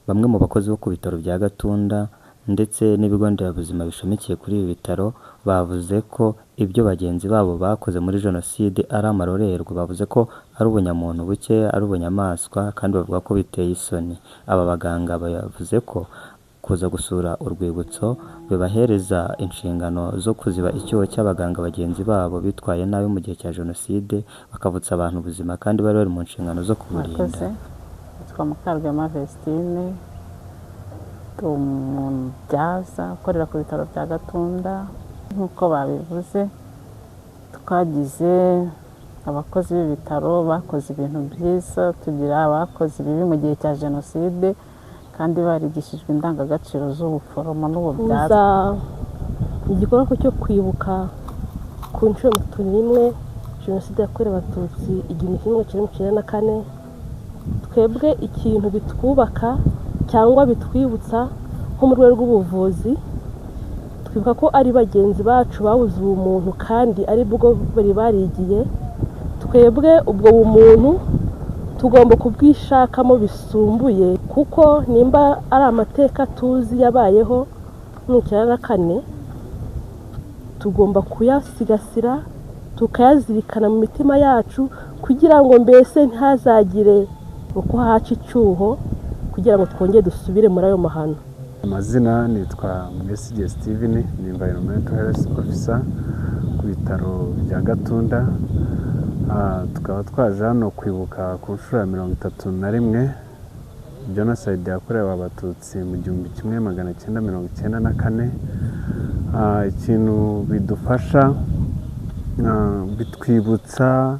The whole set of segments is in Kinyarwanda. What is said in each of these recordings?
Bamwe mu bakozi bo ku bitaro bya Gatunda ndetse n'ibigo nderabuzima bishamikiye kuri ibi bitaro bavuze ko ibyo bagenzi babo bakoze muri Jenoside ari amarorerwa. Bavuze ko ari ubunyamuntu buke, ari ubunyamaswa, kandi bavuga ko biteye isoni. Aba baganga bavuze ko kuza gusura urwibutso bibahereza inshingano zo kuziba icyuho cy'abaganga bagenzi babo bitwaye nabi mu gihe cya Jenoside, bakavutsa abantu ubuzima kandi bari bari mu nshingano zo kuburinda. Murakoze. Nitwa Mukarwema Vestine, ndi umubyaza ukorera ku bitaro bya Gatunda. Nk'uko babivuze, twagize abakozi b'ibitaro bakoze ibintu byiza, tugira abakoze ibibi mu gihe cya Jenoside kandi barigishijwe indangagaciro z'ubuforomo n'ububyaza. Kuza igikorwa cyo kwibuka ku nshuro 31 Jenoside yakorewe Abatutsi 1994, twebwe ikintu bitwubaka cyangwa bitwibutsa nko mu rwego rw'ubuvuzi, twibuka ko ari bagenzi bacu babuze ubumuntu kandi ari bwo bari barigiye. Twebwe ubwo bumuntu tugomba kubwishakamo bisumbuye, kuko nimba ari amateka tuzi yabayeho mu 94, tugomba kuyasigasira tukayazirikana mu mitima yacu, kugira ngo mbese ntihazagire uko haca icyuho, kugira ngo twongere dusubire muri ayo mahano. Amazina nitwa Mwesige Steven, ni Environmental Health Officer ku bitaro bya Gatunda. Tukaba twaje hano kwibuka ku nshuro ya 31 Jenoside yakorewe Abatutsi mu 1994. Ikintu bidufasha, bitwibutsa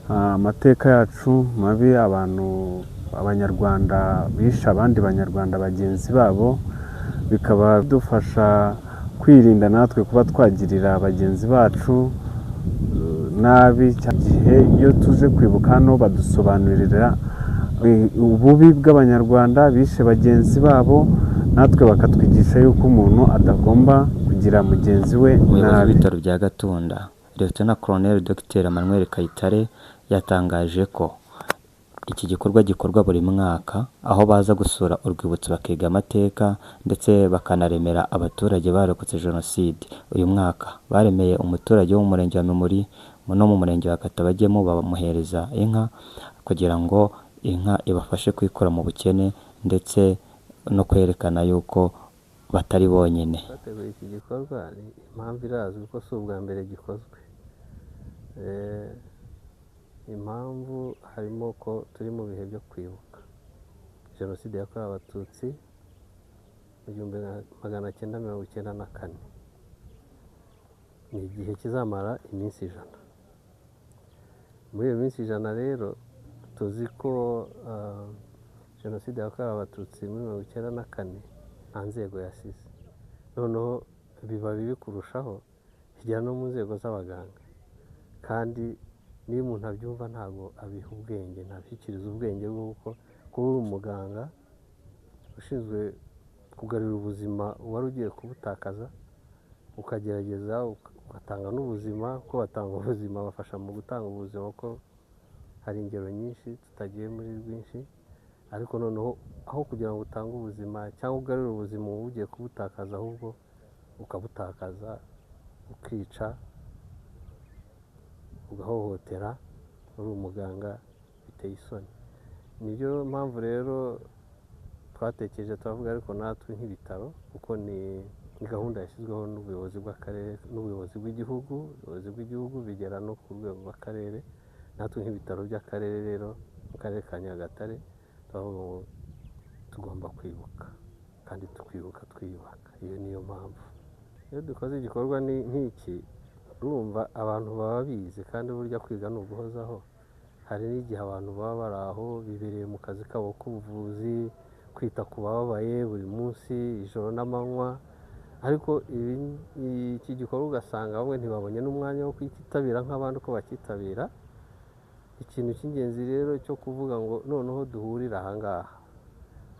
amateka yacu mabi, abantu Abanyarwanda bishe abandi Banyarwanda bagenzi babo, bikaba bidufasha kwirinda natwe kuba twagirira bagenzi bacu nabi. Gihe iyo tuje kwibuka hano, badusobanurira ububi bw'Abanyarwanda bishe bagenzi babo, natwe bakatwigisha yuko umuntu atagomba kugira mugenzi we Umuyobozi nabi. w'ibitaro bya Gatunda, Lieutenant Colonel Dr Emmanuel Kayitare, yatangaje ko iki gikorwa gikorwa buri mwaka, aho baza gusura urwibutso bakiga amateka ndetse bakanaremera abaturage barokotse Jenoside. Uyu mwaka baremeye umuturage wo mu murenge wa Mimuri no mu murenge wa Katabagemu, bamuhereza inka kugira ngo inka ibafashe kwikura mu bukene ndetse no kwerekana yuko batari bonyine. Bateguye iki gikorwa, ni impamvu irazwi ko si ubwa mbere gikozwe. Impamvu harimo ko turi mu bihe byo kwibuka Jenoside yakorewe Abatutsi mu 1994. Ni igihe kizamara iminsi 100. Muri iyo minsi 100 rero, tuzi ko Jenoside yakorewe Abatutsi muri 94 nta nzego yasize. Noneho biba bibi kurushaho, igera no mu nzego z'abaganga. Kandi niyo umuntu abyumva, ntabwo abiha ubwenge, ntabishyikiriza ubwenge bw'uko kuba uri umuganga ushinzwe kugarura ubuzima wari ugiye kubutakaza, ukagerageza ugatanga n'ubuzima, kuko batanga ubuzima, bafasha mu gutanga ubuzima, kuko hari ingero nyinshi tutagiye muri rwinshi. Ariko noneho aho kugira ngo utange ubuzima cyangwa ugarure ubuzima uba ugiye kubutakaza, ahubwo ukabutakaza, ukica, ugahohotera uri umuganga, biteye isoni. Niyo mpamvu rero twatekereje turavuga, ariko natwe nk'ibitaro, kuko ni gahunda yashyizweho n'ubuyobozi bw'akarere n'ubuyobozi bw'igihugu, ubuyobozi bw'igihugu bigera no ku rwego rw'akarere. Natwe nk'ibitaro by'akarere rero, mu karere ka Nyagatare, turavuga ngo tugomba kwibuka kandi tukibuka twiyubaka. Iyo niyo mpamvu iyo dukoze igikorwa nk'iki. Urumva abantu baba bize, kandi burya kwiga ni uguhozaho. Hari n'igihe abantu baba bari aho bibereye mu kazi kabo k'ubuvuzi, kwita ku bababaye buri munsi, ijoro n'amanywa, ariko iki gikorwa ugasanga bamwe ntibabonye n'umwanya wo kucyitabira nk'abandi uko bacyitabira. Ikintu cy'ingenzi rero cyo kuvuga ngo noneho duhurire aha ngaha,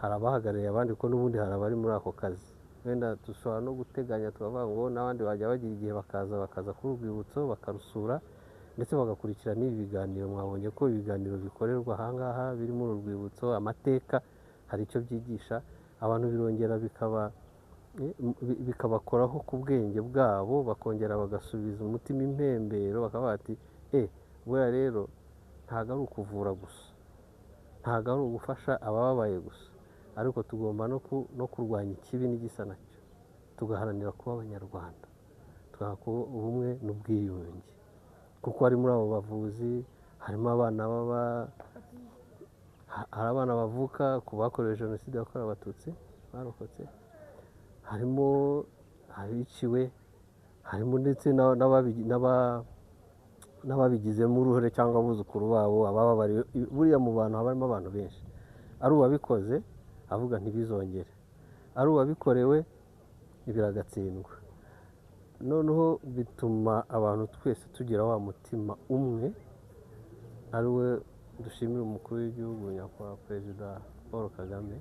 hari abahagarariye abandi, kuko n'ubundi hari abari muri ako kazi. Wenda dushobora no guteganya tukavuga ngo n'abandi bajya bagira igihe bakaza kuri urwibutso, bakarusura, ndetse bagakurikira n'ibi biganiro. Mwabonye ko ibiganiro bikorerwa aha ngaha biri muri uru rwibutso, amateka. Hari Hari icyo byigisha abantu, birongera bikabakoraho ku bwenge bwabo, bakongera bagasubiza umutima impembero, bakaba bati buriya rero ntabwo ari ukuvura gusa, ntabwo ari ugufasha abababaye gusa, ariko tugomba no kurwanya ikibi n'igisa nacyo, tugaharanira kuba Abanyarwanda, tugaharanira ubumwe n'ubwiyunge. Kuko hari muri abo bavuzi harimo abana hari abana bavuka ku bakorewe Jenoside yakorewe Abatutsi barokotse, harimo abiciwe, harimo ndetse n'ababigizemo uruhare cyangwa abuzukuru babo, abababariwe. Buriya mu bantu haba harimo abantu benshi, ari uwabikoze avuga ntibizongere, ari uwabikorewe biragatsindwa. Noneho bituma abantu twese tugira wa mutima umwe, ari we dushimira umukuru w'igihugu Nyakubahwa Perezida Paul Kagame,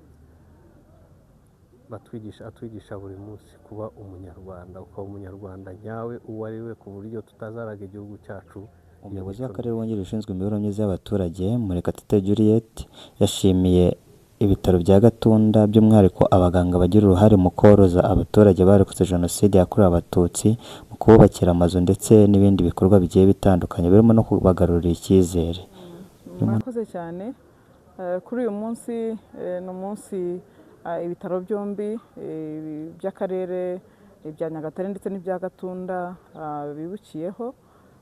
atwigisha buri munsi kuba Umunyarwanda, ukaba Umunyarwanda nyawe uwo ari we, ku buryo tutazaraga igihugu cyacu. Umuyobozi w'akarere wungirije ushinzwe imibereho myiza y'abaturage, Murekatete Juliet, yashimiye ibitaro bya Gatunda by'umwihariko abaganga bagira uruhare mu koroza abaturage barokotse Jenoside yakorewe Abatutsi, mu kububakira amazu ndetse n'ibindi bikorwa bigiye bitandukanye birimo no kubagarurira icyizere. Murakoze cyane. Kuri uyu munsi ni umunsi ibitaro byombi by'akarere bya Nyagatare ndetse n'ibya Gatunda bibukiyeho.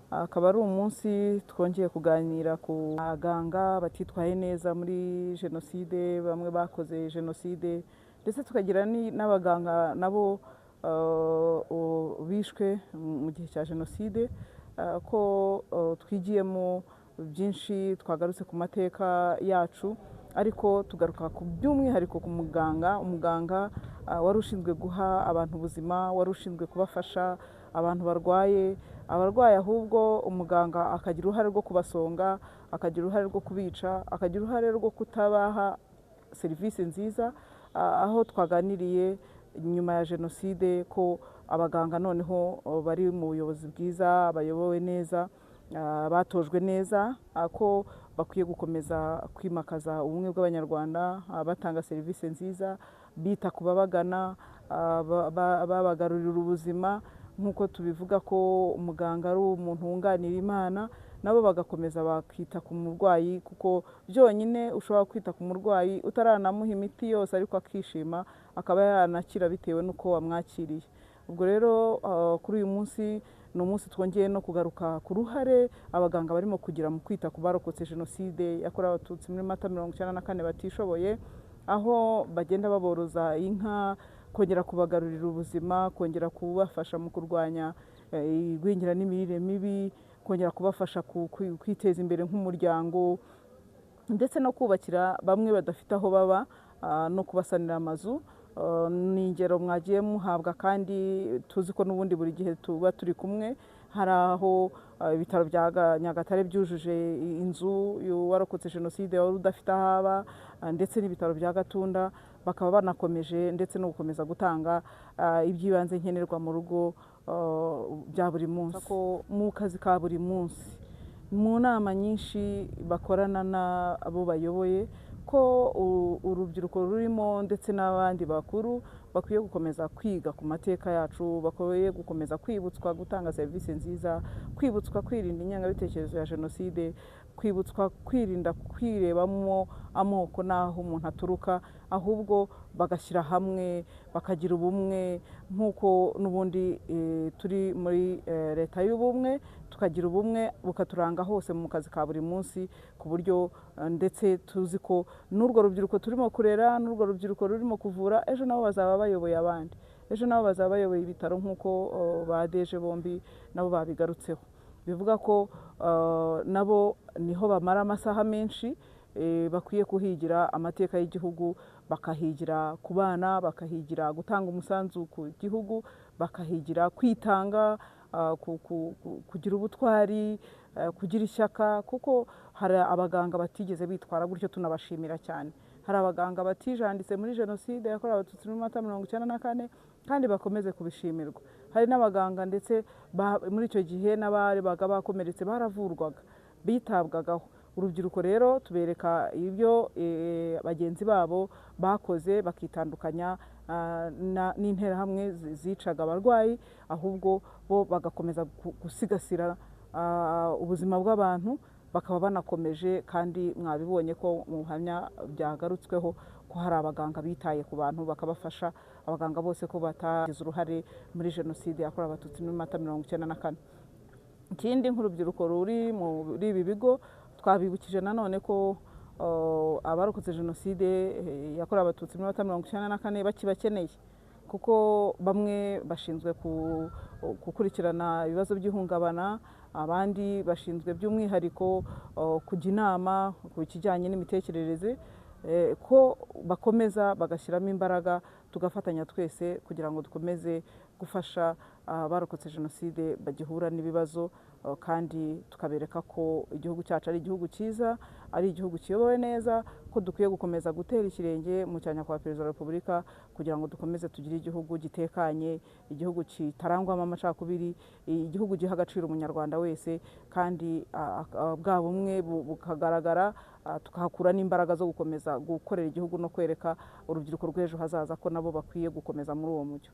Akaba ari umunsi twongeye kuganira ku baganga batitwaye neza muri Jenoside, bamwe bakoze Jenoside, ndetse tukagira n'abaganga nabo bishwe mu gihe cya Jenoside, ko twigiyemo byinshi, twagarutse ku mateka yacu, ariko tugaruka ku by'umwihariko ku muganga, umuganga wari ushinzwe guha abantu ubuzima, wari ushinzwe kubafasha abantu barwaye, abarwayi ahubwo umuganga akagira uruhare rwo kubasonga, akagira uruhare rwo kubica, akagira uruhare rwo kutabaha serivisi nziza. Aho twaganiriye nyuma ya Jenoside ko abaganga noneho bari mu buyobozi bwiza, bayobowe neza, batojwe neza, ko bakwiye gukomeza kwimakaza ubumwe bw'Abanyarwanda, batanga serivisi nziza, bita ku babagana, babagarurira ubuzima, nk'uko tubivuga ko umuganga ari umuntu wunganira Imana, nabo bagakomeza bakita ku murwayi, kuko byonyine ushobora kwita ku murwayi utaranamuha imiti yose, ariko akishima akaba yanakira bitewe n'uko wamwakiriye. Ubwo rero kuri uyu munsi ni umunsi twongeye no kugaruka ku ruhare abaganga barimo kugira mu kwita ku barokotse Jenoside yakorewe Abatutsi muri Mata 94 batishoboye, aho bagenda baboroza inka, kongera kubagarurira ubuzima, kongera kubafasha mu kurwanya igwingira n'imirire mibi, kongera kubafasha kwiteza imbere nk'umuryango, ndetse no kubakira bamwe badafite aho baba, no kubasanira amazu. Ni ingero mwagiye muhabwa, kandi tuzi ko n'ubundi buri gihe tuba turi kumwe. Hari aho ibitaro bya Nyagatare byujuje inzu y'uwarokotse Jenoside wari udafite aho aba, ndetse n'ibitaro bya Gatunda bakaba banakomeje ndetse no gukomeza gutanga iby'ibanze nkenerwa mu rugo bya buri munsi. Mu kazi ka buri munsi, mu nama nyinshi bakorana n'abo bayoboye, ko urubyiruko rurimo ndetse n'abandi bakuru bakwiye gukomeza kwiga ku mateka yacu, bakwiye gukomeza kwibutswa gutanga serivisi nziza, kwibutswa kwirinda ingengabitekerezo ya Jenoside, kwibutswa kwirinda kwirebamo amoko n'aho umuntu aturuka, ahubwo bagashyira hamwe bakagira ubumwe, nk'uko n'ubundi turi muri leta y'ubumwe, tukagira ubumwe bukaturanga hose mu kazi ka buri munsi, ku buryo ndetse tuzi ko n'urwo rubyiruko turimo kurera, n'urwo rubyiruko rurimo kuvura, ejo nabo bazaba bayoboye abandi, ejo nabo bazaba bayoboye ibitaro, nk'uko ba deje bombi nabo babigarutseho. Bivuga ko nabo niho bamara amasaha menshi, bakwiye kuhigira amateka y'igihugu, bakahigira ku bana, bakahigira gutanga umusanzu ku gihugu, bakahigira kwitanga, kugira ubutwari, kugira ishyaka, kuko hari abaganga batigeze bitwara gutyo, tunabashimira cyane. Hari abaganga batijanditse muri Jenoside yakorewe Abatutsi muri Mata 94, kandi bakomeze kubishimirwa. Hari n'abaganga ndetse muri icyo gihe n'abari bakomeretse baravurwaga, bitabwagaho. Urubyiruko rero tubereka ibyo bagenzi babo bakoze, bakitandukanya n'interahamwe zicaga abarwayi, ahubwo bo bagakomeza gusigasira ubuzima bw'abantu, bakaba banakomeje. Kandi mwabibonye ko mu buhamya byagarutsweho ko hari abaganga bitaye ku bantu bakabafasha, abaganga bose ko batagize uruhare muri jenoside yakorewe Abatutsi muri Mata 94. Ikindi, nk'urubyiruko ruri muri ibi bigo, twabibukije nanone ko abarokotse jenoside yakorewe Abatutsi muri Mata 94 bakibakeneye, kuko bamwe bashinzwe gukurikirana ibibazo by'ihungabana, abandi bashinzwe by'umwihariko kujya inama ku kijyanye n'imitekerereze, ko bakomeza bagashyiramo imbaraga, tugafatanya twese kugira ngo dukomeze gufasha abarokotse jenoside bagihura n'ibibazo, kandi tukabereka ko igihugu cyacu ari igihugu cyiza, ari igihugu kiyobowe neza, ko dukwiye gukomeza gutera ikirenge mu cya Nyakubahwa Perezida wa Repubulika kugira ngo dukomeze tugire igihugu gitekanye, igihugu kitarangwamo amacakubiri, igihugu giha agaciro umunyarwanda wese, kandi bwa bumwe bukagaragara, tukahakura n'imbaraga zo gukomeza gukorera igihugu no kwereka urubyiruko rw'ejo hazaza ko nabo bakwiye gukomeza muri uwo mujyo.